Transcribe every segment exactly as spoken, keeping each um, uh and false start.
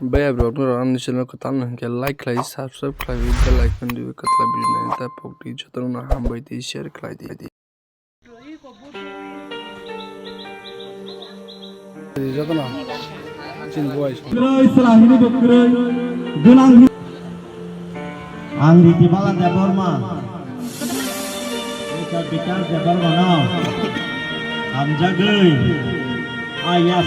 Baya bro, norok ani channel kwtal no hwnkhe like khlai, subscribe khlai, bell icon riwi kwtal video naina ta pok di, jotono hambai tei share khlai di. Jotono chin buai. Kwrwi, swlahini bo kwrwi, gwnang hi-, ang Ritibala Debbarma, Mister Bikash Debbarma no hamjagwi, ayas.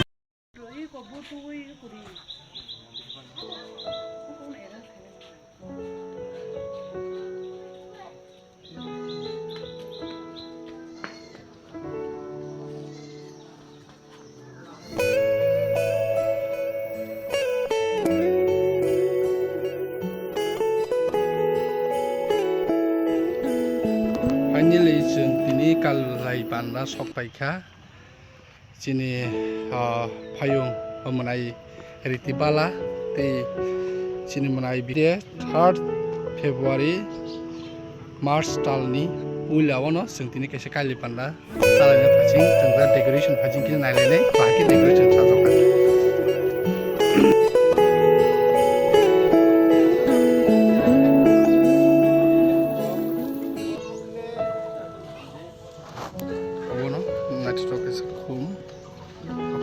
Finally, chwng tini Kalai Panda sok paikha. Chini, ah, phayung, o mwnai Ritibala tei chini mwnai bide third February, March talni puila ono chwng tini kaisa Kalai Panda chalaina phaising, chwng da decoration phaising khe nailainai, bahai khe decoration sajokha. Abono naithotok khe khum.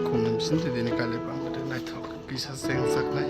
Khum ni bising twi tini Kalai Panda tei naithok kisa chengjaknai.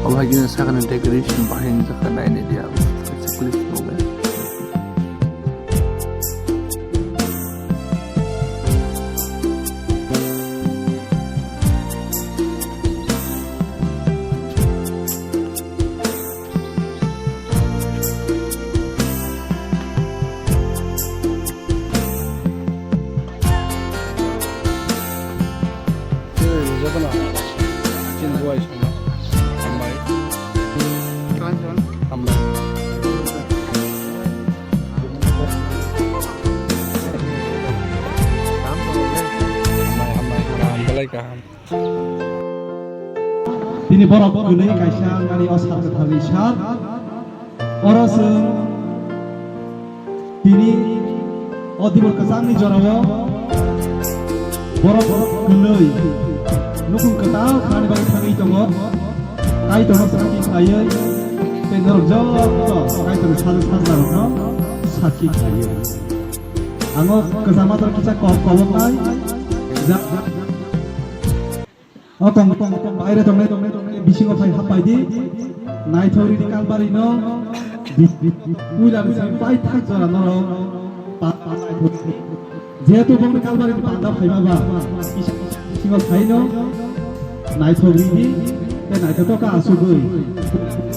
Obo hai khe sakani decoration bahai wngjakha, nainai di ang kaisa clip nugwi. Jotono chini buai songno hambai. Hambai. Hambai, hambai, kaham, belai kaham. Tini borok kwnwi kaisa nani o sal kwtharni sal. Oro chwng tini o dibor kwchangni jorao borok kwnwi nukhung kwtal khnani bagwi thangwi tongo. Kaitorno sakhi khlaiwi tei norok joto Kaitorni sajwk sajlarokno sakhi khlaiwi. Ang o kwchama tor kisa kok koboknai. Ja-, o tong, tong, tong, baire tongnai, tongnai, tongnai, bisingo phai happai di. Naithok ridi Kalbari no. Bi-, bi-, puila ni simi paithak jora norok. Pa-, pa-, Jehetu bongni Kalbari ni panda phaiba ba, bisingo phaino naithok ridi, tei naithotok khe asugwi.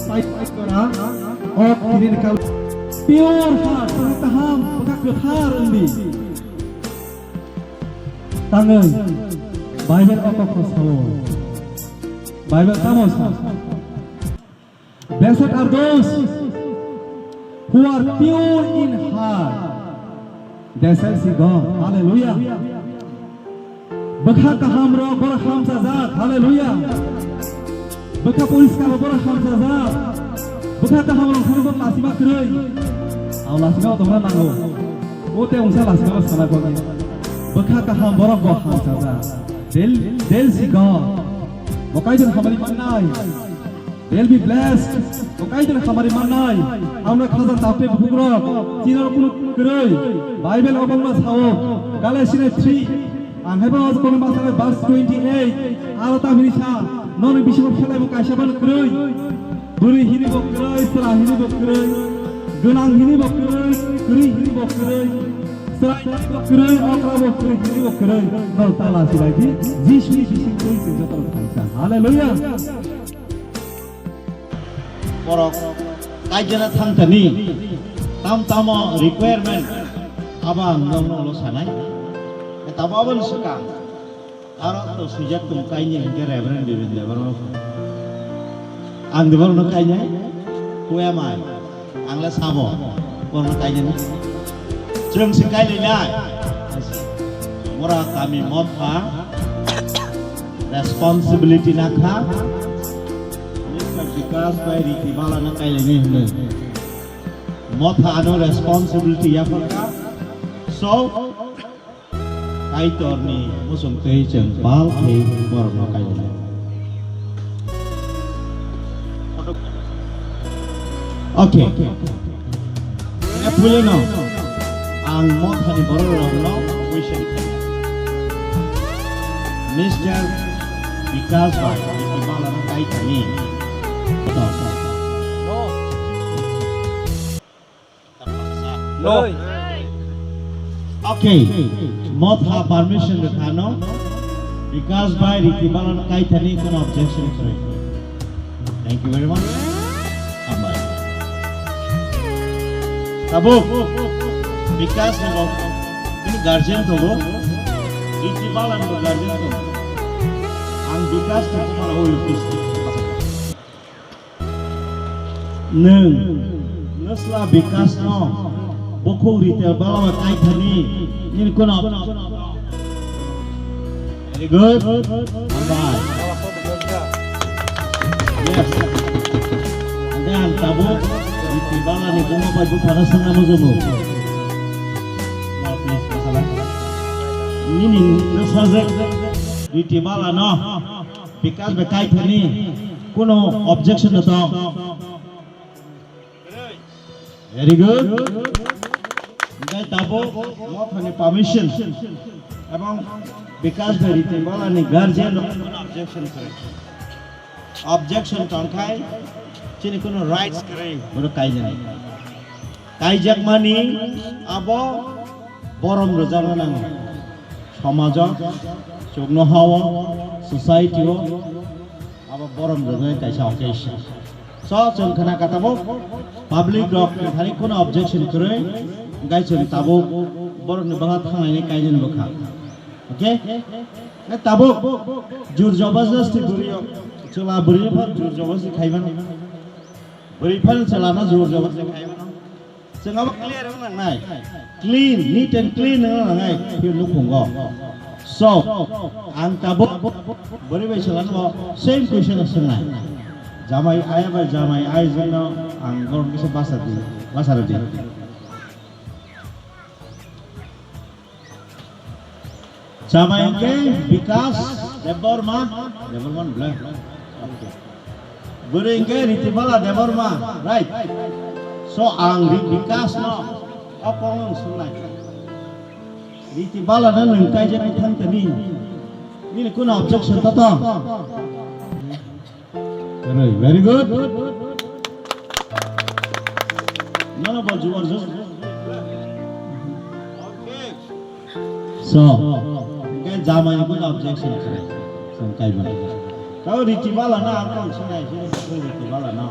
Pai, pai kora, o tini ni Kal-, pure heart, tini kaham, bwkha kwthar wngdi. Tangwi, Bible o kokno sao. Bible tamo sa? Blessed are those who are pure in heart, they shall see God. Hallelujah. Bwkha kaham rok borok hamsajak. Hallelujah. Bwkha poriskar rok borok hamsajak. Bwkha kaham rok thani bo lachima kwrwi. Ang lachima tongna nango. O te ungsa lachima sana kok. Bwkha kaham borok bo hamsajak. They'll, they'll see God. Bo Kaitor hamari mannai. They'll be blessed. O Kaitor hamari mannai. Hamno khaja tapte bukukrok. Chino kunu kwrwi. Bible obongma sao. Galatians three. Ang hebo kono masale verse twenty-eight. Aro ta hini sa. Noni bisingo khelai bo kaisa ban kwrwi. Bwrwi hini bo kwrwi, sra hini bo kwrwi. Gwnang hini bo kwrwi, kwrwi hini bo kwrwi. Sra hini bo kwrwi, okra bo kwrwi, hini bo kwrwi. No tala sibai di. Jisuni bising twi se joto thangsa. Hallelujah. Borok kaijana thangtani tam tamo requirement abo ang nokno ulo sanai. Tamo aboni swkang aro to swijak tong kaini hwnkhe Reverend Bibin Debbarma. Ang de borokno kainai? Who am I? Ang le sabo. Borokno kainani. Chwng se kailailai. Mora kami Motha responsibility nakha. Mister Bikas bai Riti Bala no kailaini hwnwi. Motha ano responsibility yapharkha. So, Kaitorni muchung twi chwng pal khe borokno kailainai. Okay. Puilano ang Mothani borok rokno question khe. Mister Bikas bai, Riti Balano kaithani. No. Okay. Motha permission rwkhano. Bikas bai Riti Balano kaithani kono objection kwrwi. Thank you very much. Hambai. Tabuk. Bikas ni bo. Ini guardian to bo. Riti Balano guardian to. Ang Bikas ni bo mana hoi office. Nwng nwsla Bikasno bukhuk Riti Balano kaithani nini kono. Very good. Hambai. Yes. Hwnkhe ang tabuk Riti Balani buma bai buphano swngna mujumu. Nini nwsajwk Riti Balano Bikas bai kaithani kuno objection no tong. Very good. Hwnkhe tabuk Mothani permission ebong Bikas bai Riti Balani guardian rok objection kwrwi. Objection tongkhai chini kuno rights kwrwi bono kaijani. Kaijakmani abo borom rwjakna nango. Somajo, chuknohao, society-o abo borom rwjaknai kaisa occasion. So, chwng khna ka tabuk public rok thani kuno objection kwrwi, hwnkhe chwng tabuk borokni bwkha thangnaini kaijani bwkha. Okay? Tabuk jur jabardasti bwrwi, chwla bwrwi phar jur jabardasti khaimano. Bwrwi phar chwlano jur jabardasti khaimano. Chwng abo clear wng nangnai. Clean, neat and clean wng nangnai. Phiyo nukhungo. So, ang tabuk bwrwi bai swlano same question swngnai. Jamai aya bai jamai ai jwngno ang gor kisa basa di, basa rwdi. Jamai hwnkhe Bikas Debbarma, Debbarma bla. Okay. Bwrwi hwnkhe Ritibala Debbarma, right? So ang Ri-, Bikas no o kok no swngnai. Ritibala no nwng kaijak thang tani. Nini kuno objection to tong? Very, very good. Nono bo jubar jus. So, hwnkhe jamai ni kuno objection khe. Song kai ba. Tao Ritibala na ang kong sinai sini bakri Ritibala na.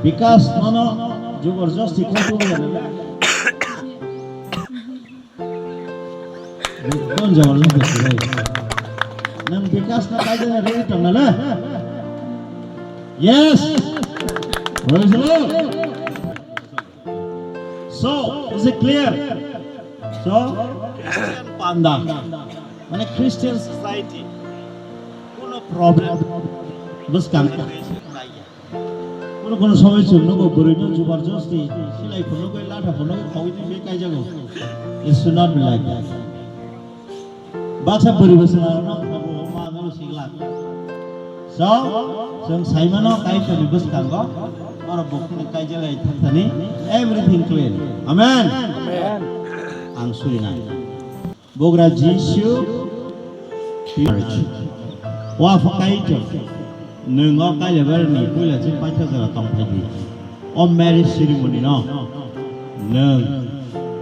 Bikas nono jubar jus ti khe tu ya na. Kon jawab ni besi bai. Nang Bikas na kaijana ready tong na le? Yes. Praise the Lord. So, is it clear? So, Christian panda, mane Christian society, kuno problem bwskang. Kono kono somoi chwng nugo bwrwino jubar josti silai phunugwi latha phunugwi khogwi twi bai kaijago. It should not be like that. Baksa bwrwi bo chwla rwno phunukgo, o ma no siglak. So, chwng saimano Kaitorni bwskango, oro bukhukni kaijalai thangthani, everything clean. Amen. Amen. Ang surinai. Bugra Jisu, marriage. Wa pha Kaitor, nwng o Kailabarni puila chwng paitha jora tong phai di. O marriage ceremony no nwng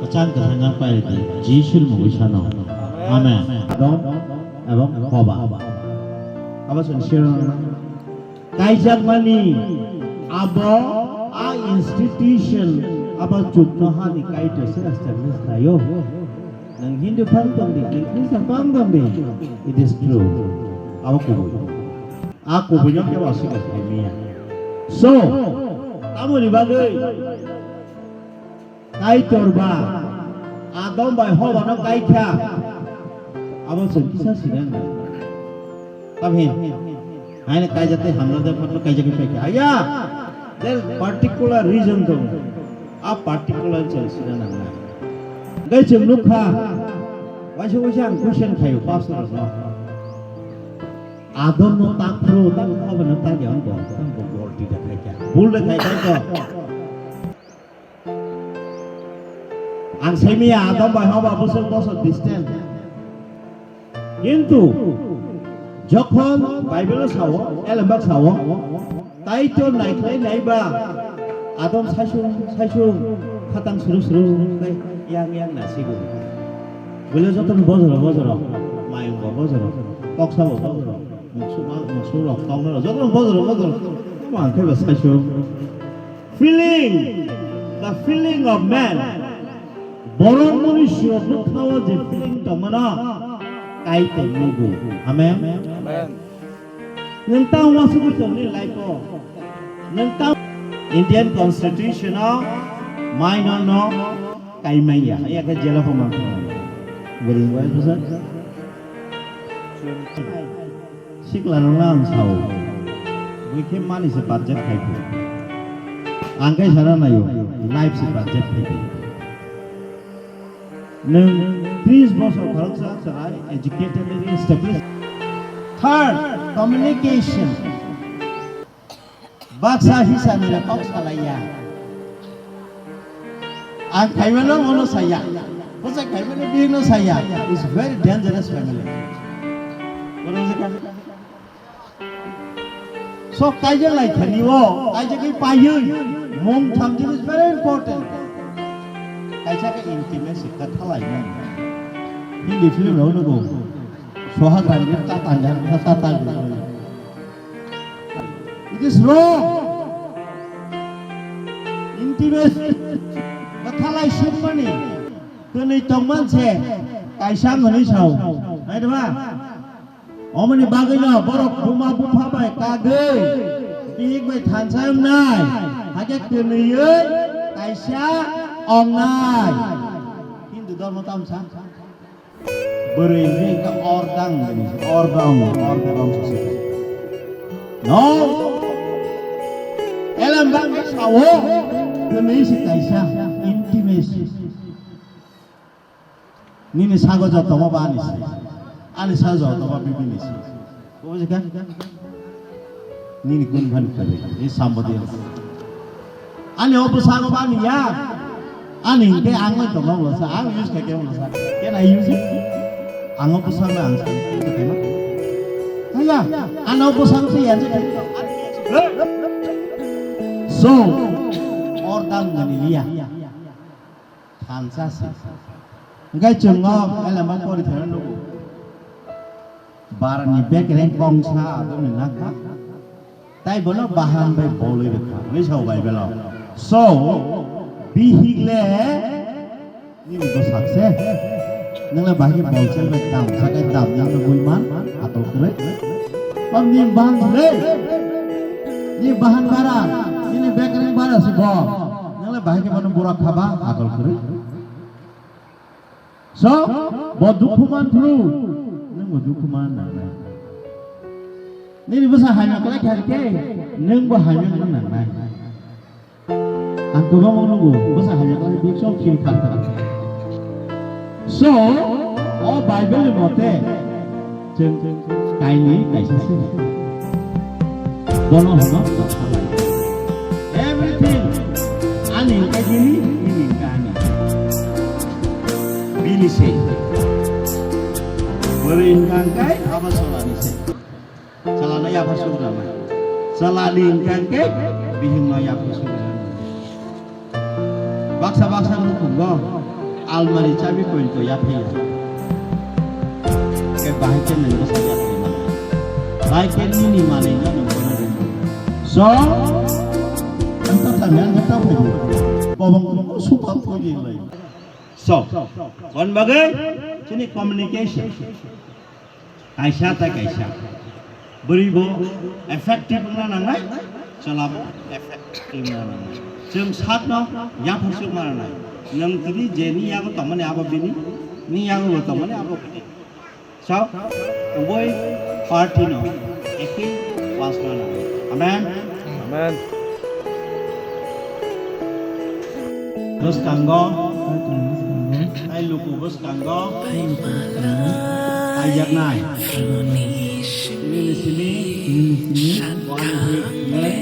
kwchang kwchang khe pairi di, Jisuni mungwi sano. Amen. Adam ebong Hoba. Abo chwng sirang kaijakmani abo a institution abo chuknohani Kaitor se establish khlaio. Nwng Hindu phang tong di, Christian phang tong di, it is true. Abo kubui. A kubui no kebo aswk khaimaya. So, tamoni bagwi Kaitor ba Adam bai Hoba no kaikha. Abo chwng kisa sinang. Tamhin. Haino kaijak tei hamjak tei phatno kaijak khe paikha. Aya, there particular reason dong. A particular chwng sina nangnai. Tei chwng nukha, waisa waisa ang question khaio pastor rokno. Adam no tak phuru, tak Hoba no tak yang bo, tak bo gol tida khaikha. Bul de khai khai ko. Ang saimaya Adam bai Hoba bosor bosor distance. Kintu jokhon Bible o sao, elembak sao, Kaitor naikhlai naiba Adam saisung saisung khatang suru suru khe yang yang nasigo. Bole jotono bojoro bojoro, mayung bo bojoro, koksa bo bojoro, muksu ma-, muksu rok toknai rok jotono bojoro bojoro, mang khe ba saisung. Feeling, the feeling of man. Borok manusia bwkhao je feeling tongmano, Kaitor nugo. Amen. Amen. Nwng tang wasugwi tongni life o. Nwng tang Indian Constitution o minor no kaimanya. Yakhe jela pho mang thangmani. Bwrwi wai bwsa. Sikla rokno ang sao, bui khe mani se budget khai phu. Ang khe sana naio, life se budget khai phu. Nwng tris bosor khoroksa chwrai educated, established. Third, communication. Baksa hisani le kok salaiya. Ang khaimano mono saya. Bwsai khaimano bino saya. It's very dangerous family. Bono je ka-, so kaijak lai thani o, kaijak kai payun. Mung tham jini is very important. Kaisa ke intimacy kathalai nang. Hindi film rok nugo. Sohag rang ta tang ta tang. It is wrong. Intimacy. Kathalai sukmani. Kwnwi tongman se kaisa hwnwi sao. Naitoma? Omoni bagwino borok buma bupha bai kagwi bihik bai thansa wngnai. Hakhe kwnwiwi kaisa ongnai. Hindu dhormo tamsa. Bwrwi hwnwi khe ordang hwnwi se, ordang, ordang se. No. Elem bang khe sao, hwnwi se kaisa intimacy. Nini sago joto ma ba ani se. Ani sago joto ma bibi ni se. Buji kha? Nini kun phan kwrwi, e sambodi. Ani o bwsano ba ani ya. Ani hwnkhe ang bai tongo ulo sa, ang use khaikhe ulo sa. Can I use it? Ang o bwsano ang sa, use khaima. Haya, ano bwsano se ya je. So, order nani liya. Thansa se. Hwnkhe chwng o elema pori thangna nugo. Barani bekereng kongsa adoni nakha. Tai bono bahan bai bolwi rwkha. Hwnwi sao Bible o. So, bihik le nini bwsak se. Nwng le bahai khe bolsel bai dam sakai dam nang le bui man atol kwrwi. Bam nini bahan le. Nini bahan bara, nini bekereng bara se bo. Nwng le bahai khe bono burak kha ba atol kwrwi. So, bo dukhu man phuru, nwng bo dukhu man nangnai. Nini bwsa hamya kwlai kha khe, nwng bo hamya wng nangnai. Ang kwbangma nugo, bwsa hamya kwlai bikso feel kha kha. So, o Bible ni mote, chwng kainwi kaisa se. Bono hwno chwng salai. Everything. Ani hwnkhe bini, bini hwnkhe ani. Bini se. Bwrwi hwnkhe abo chwlani se. Chwlano yapha sugwlama. Chwlani hwnkhe bihikno yapha sugwlama. Baksa baksa nukhungo almari chabi point ko yaphiya. Ke bahai ke nang bwsa yaphi mano. Bahai ke nini manwi no nang bono rwmani. So, ang ta thangya ang ta phai. Bobong ko supa phai lai. So, kon bagai chini communication. Kaisa tei kaisa. Bwrwi bo effective wngna nangnai, chwla bo effective wngna nangnai. Chwng sakno yapharsuk ma nangnai. Nwng tini je ni yago tongmani abo bini, ni yago bo tongmani abo bini. So, uboi party no ekhi pass ma nangnai. Amen. Amen. Bwskango, tei luku bwskango, kaijaknai. Chini simi, wani hik, wani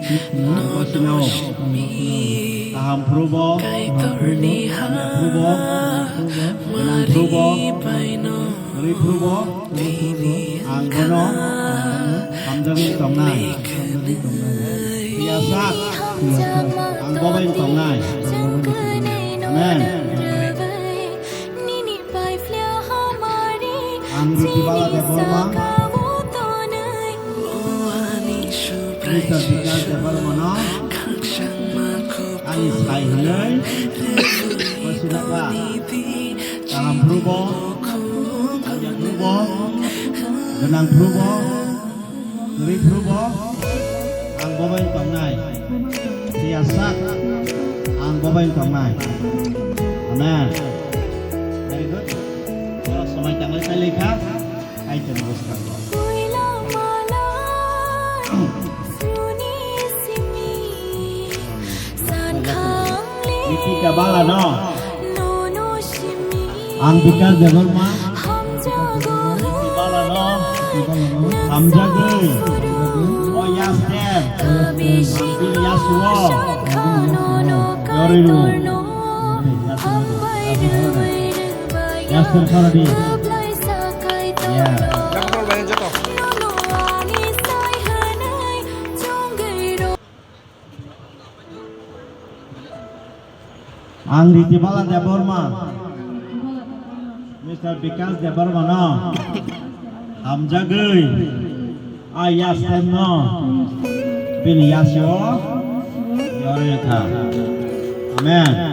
hik, ang bo sinao. Kaham phuru bo, hamya phuru bo, gwnang phuru bo, kwrwi phuru bo, ang bono hamjagwi tongnai. Phiya sak, ang bo bai tongnai. Amen. Ang Riti Bala Debbarma, Mister Bikash Debbarma no ani sai hwnwi, bo sinakha. Kaham phuru bo, hamya phuru bo, gwnang phuru bo, kwrwi phuru bo, ang bo bai tongnai. Phiya sak, ang bo bai tongnai. Amen. Very good. Oro somai tanglai pailai kha. Item bwskango. Riti Bala no. Ang Bikash Debbarma. Riti Bala no. Hamjagwi. O Yaster. Ang bini yasuo. Yorwi rw. Yaster Kharadi. Yeah. Ang Riti Bala Debbarma, Mister Bikash Debbarma no hamjagwi a yastem no bini yasio yorwi kha. Amen.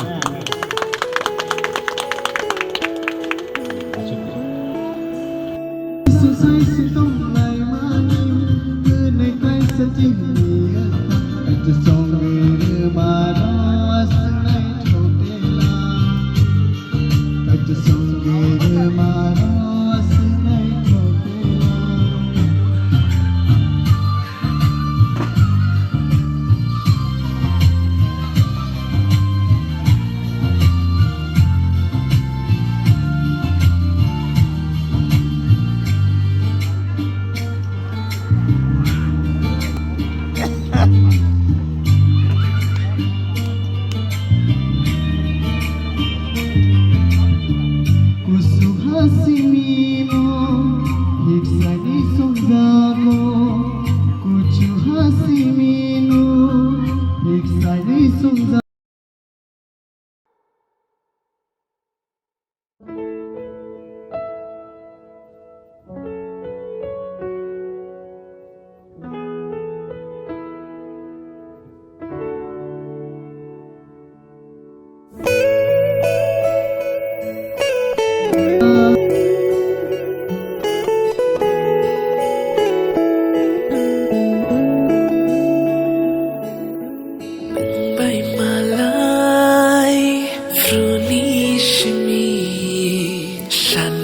Kusu hasimino, hiksani songjago. Kusu hasimino, hiksani songjago. Bai malai, fruni shimi, shan